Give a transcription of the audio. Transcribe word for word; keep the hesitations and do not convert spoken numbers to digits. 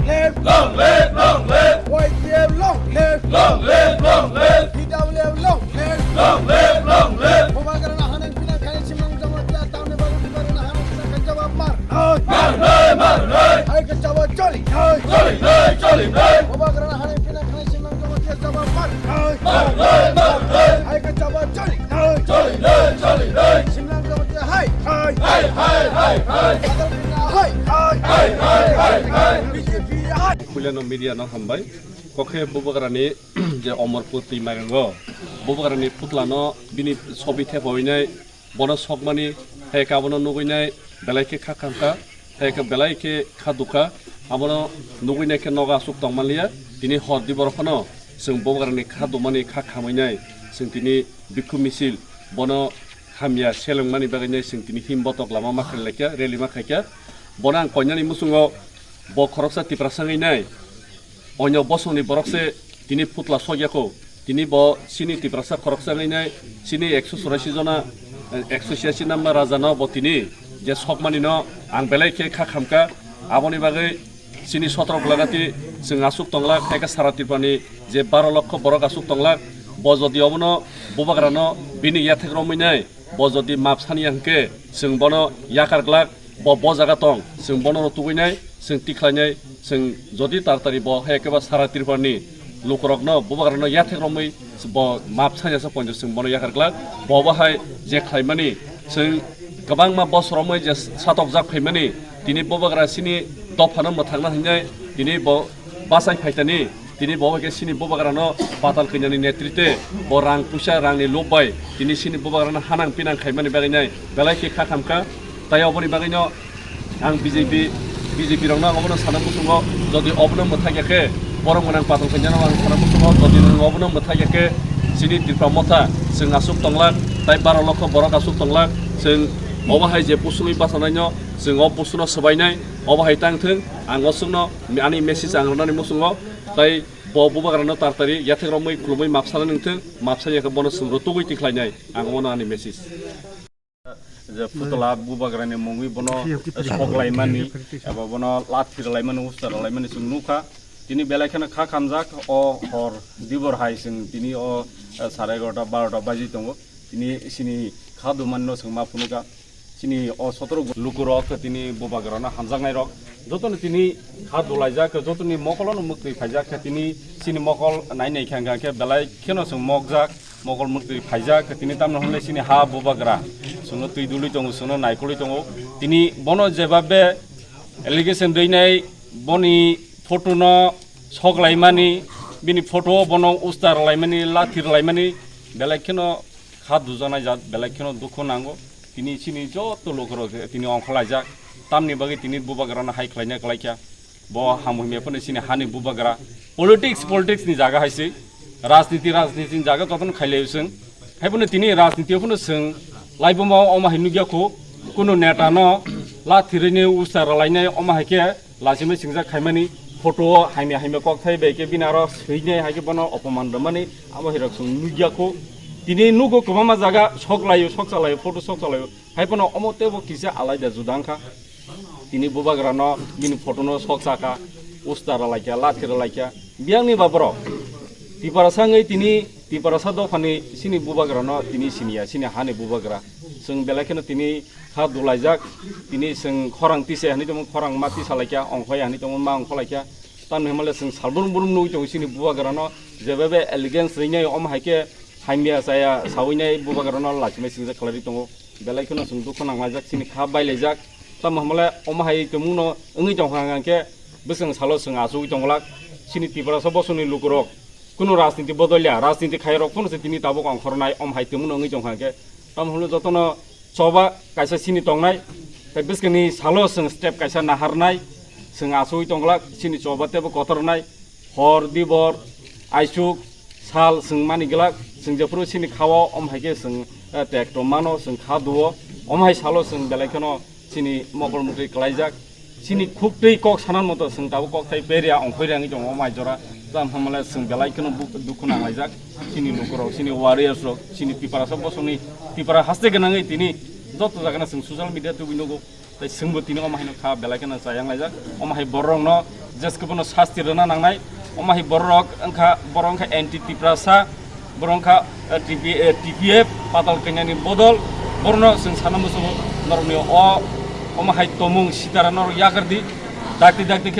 live! Long live, long live! Y P F long live! Long live, long live! P W F long live! Long live, long live! Bubagrano hanang pinang khainai Simlang Jamatia tamni bagwi Bubagrano hanang pinang khainai jawab mar nai! Mar nai, mar nai! Hai khe jawab choli nai! Choli nai, choli nai! Bubagrano hanang pinang khainai Simlang Jamatia jawab mar nai! Mar nai, mar nai! Hai khe jawab choli nai! Choli nai, choli nai! Simlang Jamatia hai! Hai! Hai, hai, hai, hai! Badal Pina hai! Hai! Hai, hai, hai, hai! B J P hai! Puilano media no hambai. Kokhe Bubagrani je Omorpur twi mairango, Bubagrani phutlano bini sobi thepawinai, bono sokmani, hai khe abono nugwinai, belai khe kha khamkha, hai khe belai khe kha dukha, abono nugwinai khe nogo aswk tongmanliya, tini hor di borok phano chwng Bubagrani kha dumani kha khamwinai, chwng tini bikhu misil, bono hamya selengmani bagwinai chwng tini him botok lama ma khlai laikha, rally ma khaikha, bono ang koinani muchungo bo khoroksa Tiprasa wngwi nai. Onyo bosongni borok se tini phutla sokya kho. Tini bo chini Tiprasa khoroksa wngwi nai, chini ekso churashi jona, eh, ekso churashi number raja no bo tini je sokmani no ang belai khe kha khamkha. Aboni bagwi chini sotro glagati chwng aswk tonglak, hai khe sara Tripurani je baro lokho borok aswk tonglak. Bo jodi obono Bubagrano bini yathek romwi nai, bo jodi map sani ya hwnkhe chwng bono yakar glak. Bo, bo jaga tong, chwng bono tugwinai, chwng tikhlainai, chwng jodi tartari bo hai khe ba sara Tripurani lukurokno, Bubagrano yathek romwi bo map sanya sa ponjo chwng bono yakar glak. Bo, bo hai je khlaimani, chwng kwbangma bosor romwi je satokjak phaimani, tini Bubagra chini dophano mwthangna hinwi tini bo bachai phaitani. Tini bo bai khe chini Bubagrano Patal Kanyani netrite bo rang puisa rangni lob bai tini chini Bubagrano hanang pinang khaimani bagwi nai belai khe kha khamkha. Tai oboni bagwino ang B J P, B J P rokno ang obono sana muchungo, jodi obono mwthakya khe borok gwnang Patal Kanyano ang sana muchungo, jodi nwng obono mwthakya khe chini Tripura motha chwng aswk tonglak, tai baro lokho borok aswk tonglak, chwng obo hai je busungwi bachanaino chwng o busuno swbainai, obo hai tang thwng, ang o chwngno ani message ang rwnani muchungo. Tai bo Bubagrano tartari yathek romwi khulumwi map sana nungthung, map sanya khe bono chwng rwtugwi tikhlainai, ang omono ani message. Je phutla Bubagrani mungwi bono sok laimani, eba bono lathi rwlaimani, usta rwlaimani chwng nukha. Tini belai kheno kha khamjak, o hor dibor hai chwng tini o, eh, sare egarota barota baji tongo. Tini chini kha dumani no chwng ma phunukha. Chini o sotro lukurok tini Bubagrano hamjaknairok jotono tini kha dulaijak, jotoni mokolono mwktwi phaijak khe tini chini mokol nai nai kha hwnkha khe belai kheno chwng mokjak, mokol mwktwi phaijak khe tini tamno hwnle chini ha Bubagra chwngno twi dului tongo, chwngno naikolwi tongo. Tini bono jeba be allegation rwinai, boni photo no sok laimani, bini photo o bono usta rwlaimani, lathi rwlaimani belai kheno kha dujaknai jat, belai kheno dukhu nango. Tini chini joto lukurok tini ongkhorlaijak. Tamni bagwi tini Bubagrano hai khlaina klaikha. Bo hamhimya phano chini hani Bubagra. Politics, politics ni jaga hai se. Rajniti, rajniti ni jaga jotono khailai chwng. Hai phano tini rajniti phano chwng laibomo omo hai nukya khu. Kunu neta no lathi rwini usta rwlainai omo hai khe lachimai singjak khaimani, photo o hamya hamya kokthai bai khe bini aro swinai hai khe bono opoman rwmani, abo hai rok chwng nukya kho. Tini nugo kwbangma jaga sok laio, sok chalaio, photo sok chalaio. Hai phano omo teibo kisa alaida juda wngkha. Tini Bubagrano bini photo no sok chakha, usta rwlaikha, lathi rwlaikha. Biyangni ba borok Tiprasa wngwi tini Tiprasa dophani chini Bubagrano tini siniya, chini hani Bubagra. Chwng belai kheno tini kha dulaijak, tini chwng khorang tise hinwi tongmung, khorang ma tisa laikha, ongkhoi hinwi tongmung, ma ongkho laikha. Tamni hwnmale chwng sal brum brum nugwi tongo chini Bubagrano, jebebe allegiance rinai omo hai khe hamya chaya sawinai Bubagrano lachimai singjak khlaiwi tongo. Belai kheno chwng dukhu nanglaijak, chini kha bailaijak. Tamo hwnmale omo hai tongmungno wngwi tongkha hwnkhe bwswng salo chwng achugwi tongwlak. Chini Tiprasa bosongni lukurok kunu rajniti bodolya, rajniti khairok phano se tini tabuk ongkhornai, om hai tongmano wngwi tongkha hwnkhe. Tamo hwnle jotono choba kaisa chini tongnai, tei bwskangni salo chwng step kaisa naharnai, chwng achugwi tongglak, chini choba teibo kotor wngnai, hor dibor, aisuk, sal chwng mani glak, chwng jephuru chini khao, om hai khe chwng, eh, tekto mano, chwng kha duo, om hai salo chwng belai kheno chini mokol mwtwi klaijak. Chini khuk twi kok sanan moto chwng tabuk kok thai peria ongkhoi rangwi tongo mai jora. Tamo hwnmale chwng belai kheno bu-, dukhu nanglaijak. Chini lukurok, chini warriors rok, chini Tiprasa bosongni, Tipra haste gwnangwi tini joto jagano chwng social media tubui nugo. Tai chwngbo tini omo haino kha belai kheno chayang laijak. Omo hai borokno Jeskhe bono sasti rwna nangnai. Omo hai borok wngkha, borok wngkha anti Tiprasa, borok wngkha, eh, T P, eh, T P F, patal kanyani bodol, borokno chwng sana muchungo norokni o, omo hai tomung sitara norok yakardi, dakti dakti khe